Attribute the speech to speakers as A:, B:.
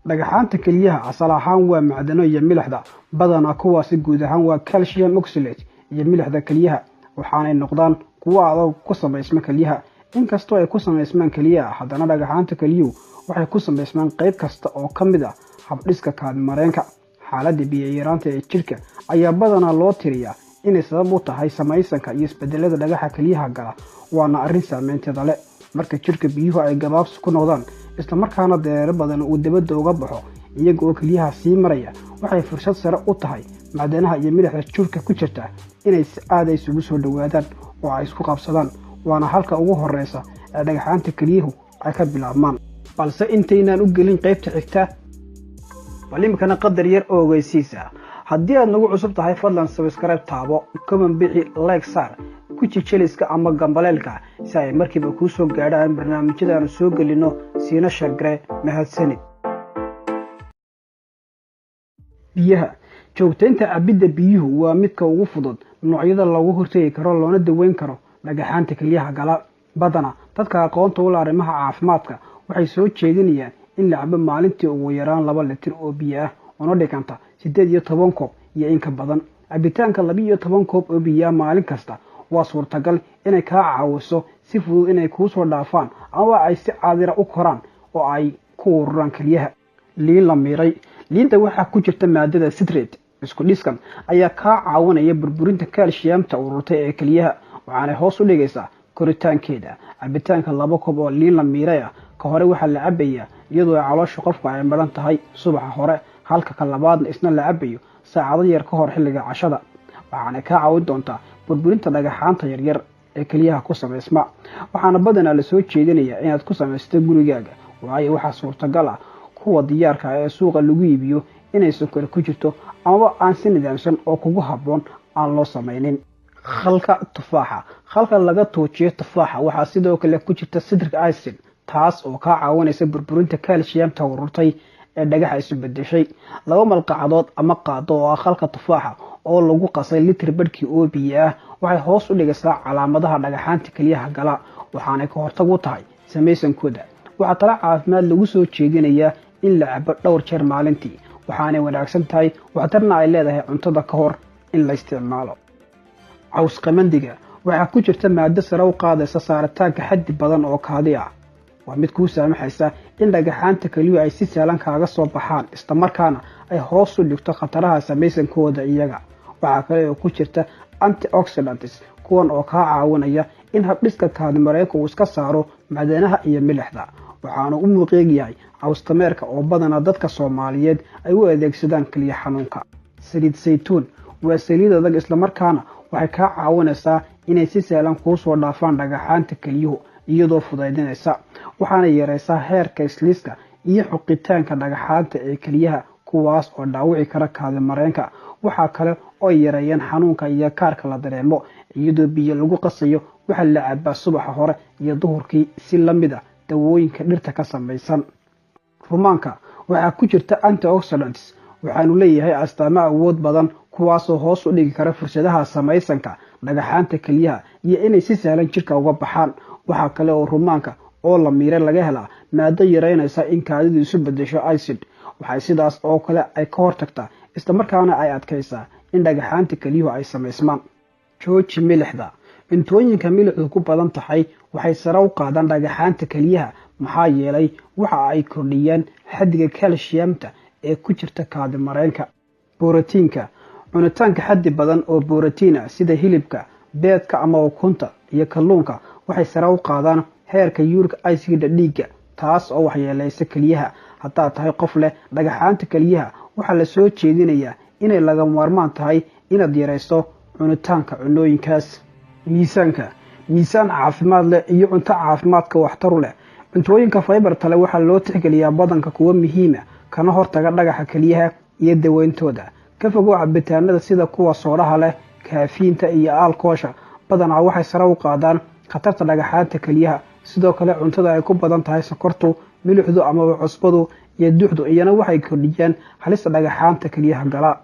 A: Dhagaxaanta keliyaha asal ahaan waa macdano iyo milixda, badanaa kuwaasi guud ahaan waa calcium oxalate iyo milixda keliyaha, waxaanay noqdaan kuwo adag ku samaysma keliyaha. Inkastoo ay ku samaysmaan keliyaha, haddana dhagaxaanta keliyuhu waxay ku samaysmaan qayb kasta oo ka mid ah habdhiska kaadimareenka. Xaaladda biyo yaraanta ee jidhka ayaa badanaa loo tiriyaa inay sabab u tahay samaysanka iyo isbedelada dhagaxa keliyaha gala, waana arrin saameynteeda leh. Marka jidhka biyuhu ay gabaabsi ku noqdaan, islamarkaana dareere badan uu dibadda uga baxo iyaga oo keliyaha sii maraya, waxay fursad sare u tahay macdanaha iyo milixda jidhka ku jirta inay si aada isugu soo dhowaadaan oo ay isku qabsadaan, waana halka ugu horreysa ee dhagaxaanta keliyuhu ay ka bilaabmaan. Balse intaynaan u gelin qaybta xigta, bal iminkana qadar yar oo ogeysiisa. Haddii aad nagu cusub tahay, fadlan subscribe taabo, comment bixi, like saar, ku jijeliska ama gambaleelka si ay markiiba kuu soo gaadhaan barnaamijyadaanu soo gelino, siina share garee. Mahadsanid. Biyaha joogtaynta cabidda biyuhu waa midka ugu fudud noocyada loogu hortegi karo loona daweyn karo dhagaxaanta keliyaha gala. Badana dadka aqoonta u leh arrimaha caafimaadka waxay soo jeedinayaan in la cabo maalintii ugu yaraan 2 litir oo biyo ah, una dhiganta 18 koob iyo in ka badan. Cabitaanka 12 koob oo biyo ah maalin kasta waa suurtagal inay kaa caawiso si fudud inay kuu soo dhaafaan ama ay si caadira u koraan oo ay ku ururaan keliyaha. Liin la miiray. Liinta waxaa ku jirta maadada citrate. Isku dhiskan ayaa kaa caawinaya burburinta calciumta ururtay ee keliyaha, waxaanay hoos u dhigaysaa koritaankeeda. Cabitaanka 2 koob oo liin la miiray ah, ka hore waxaa la cabayaa iyadoo caloosha qofku ay madhan tahay subaxa hore, halka ka labaadna isna la cabayo saacado yar ka hor xilliga cashada, waxaanay kaa caawin doontaa burburinta dhagaxaanta yaryar ee keliyaha ku samaysma. Waxaana badanaa lasoo jeedinayaa inaad ku samaysato gurigaaga, waayo waxaa suurtagal ah kuwa diyaarka ah ee suuqa lagu iibiyo inay sonkor ku jirto amaba aan si nidaamsan oo kugu habboon aan loo samaynin. Khalka tufaaxa. Khalka laga tuujiyo tufaaxa waxaa sidoo kale ku jirta citric acid, taas oo kaa caawinaysa burburinta calciumta ururtay ee dhagaxa isu bedeshay. 2 malqacadood ama qaado oo ah khalka tufaaxa oo lagu qasay litir badhkii oo biyo ah waxay hoos u dhigaysaa calaamadaha dhagaxaanta keliyaha gala, waxaanay ka hortag u tahay samaysankooda. Waxaa tala caafimaad lagu soo jeedinayaa in la cabo dhowr jeer maalintii, waxaanay wanaagsan tahay waxtarna ay leedahay cuntada ka hor in la isticmaalo. Caws qamandiga waxaa ku jirta maado sare u qaadaysa saaritaanka xaddi badan oo kaadi ah. Waa mid kuu saamaxaysa in dhagaxaanta keliyuhu ay si sahlan kaaga soo baxaan, islamarkaana ay hoos u dhigto khataraha samaysankooda iyaga. Waxaa kale oo ku jirta antioxidants, kuwan oo kaa caawinaya in habdhiska kaadimareenka uu iska saaro macdanaha iyo milixda. Waxaana u muuqeeg yahay cawstameerka oo badanaa dadka Soomaaliyeed ay u adeegsadaan keliya xanuunka. Saliid saytuun waa saliid adag, islamarkaana waxay kaa caawinaysaa inay si sahlan kuu soo dhaafaan dhagaxaanta keliyuhu iyadoo fudaydinaysa, waxaana yareysaa heerka isliiska iyo xoqitaanka dhagaxaanta ee keliyaha, kuwaas oo dhaawici kara kaadimareenka. Waxaa kale oo yareeyaan xanuunka iyo kaarka la dareemo. Iyadoo biyo lagu qasayo waxaa la cabaa subaxa hore iyo duhurkii, si la mid ah dawooyinka dhirta ka samaysan. Rumaanka waxaa ku jirta antioxidants, waxaanu leeyahay astaamo awood badan, kuwaasoo hoos u dhigi kara fursadaha samaysanka dhagaxaanta keliyaha iyo inay si sahlan jidhka uga baxaan. Waxaa kale oo rumaanka oo la miiray laga helaa maado yareynaysa in kaadidu isu bedesho acid. Waxay sidaas oo kale ay ka hortagtaa islamarkaana ay adkaysaa in dhagaxaanta keliyuhu ay samaysmaan. Jooji milixda. Cuntooyinka milixdu ku badan tahay waxay sare u qaadaan dhagaxaanta keliyaha, maxaa yeelay waxa ay kordhiyaan xaddiga calciumta ee ku jirta kaadimareenka. Borotiinka. Cunitaanka xaddi badan oo borotiin ah sida hilibka, beedka ama ukunta iyo kalluunka waxay sare u qaadaan heerka uric acid dhiigga, taas oo waxyeeleysa keliyaha. Haddaad tahay qof leh dhagaxaanta keliyaha, waxaa la soo jeedinayaa inay lagama maarmaan tahay inaad yareyso cunitaanka cunooyinkaas. Miisaanka. Miisaan caafimaad leh iyo cunto caafimaadka waxtar u leh. Cuntooyinka fiberta leh waxaa loo tixgeliyaa badanka kuwa muhiima kana hortaga dhagaxa keliyaha iyo daweyntooda. Ka fogow cabitaanada sida kuwa soodaha leh kaafiinta iyo aalkoosha, badanaa waxay sare u qaadaan khatarta dhagaxaanta keliyaha. Sidoo kale cuntada ay ku badan tahay sokortu, milixdu amaba cusbadu iyo duxdu iyana waxay kordhiyaan halista dhagaxaanta keliyaha gala.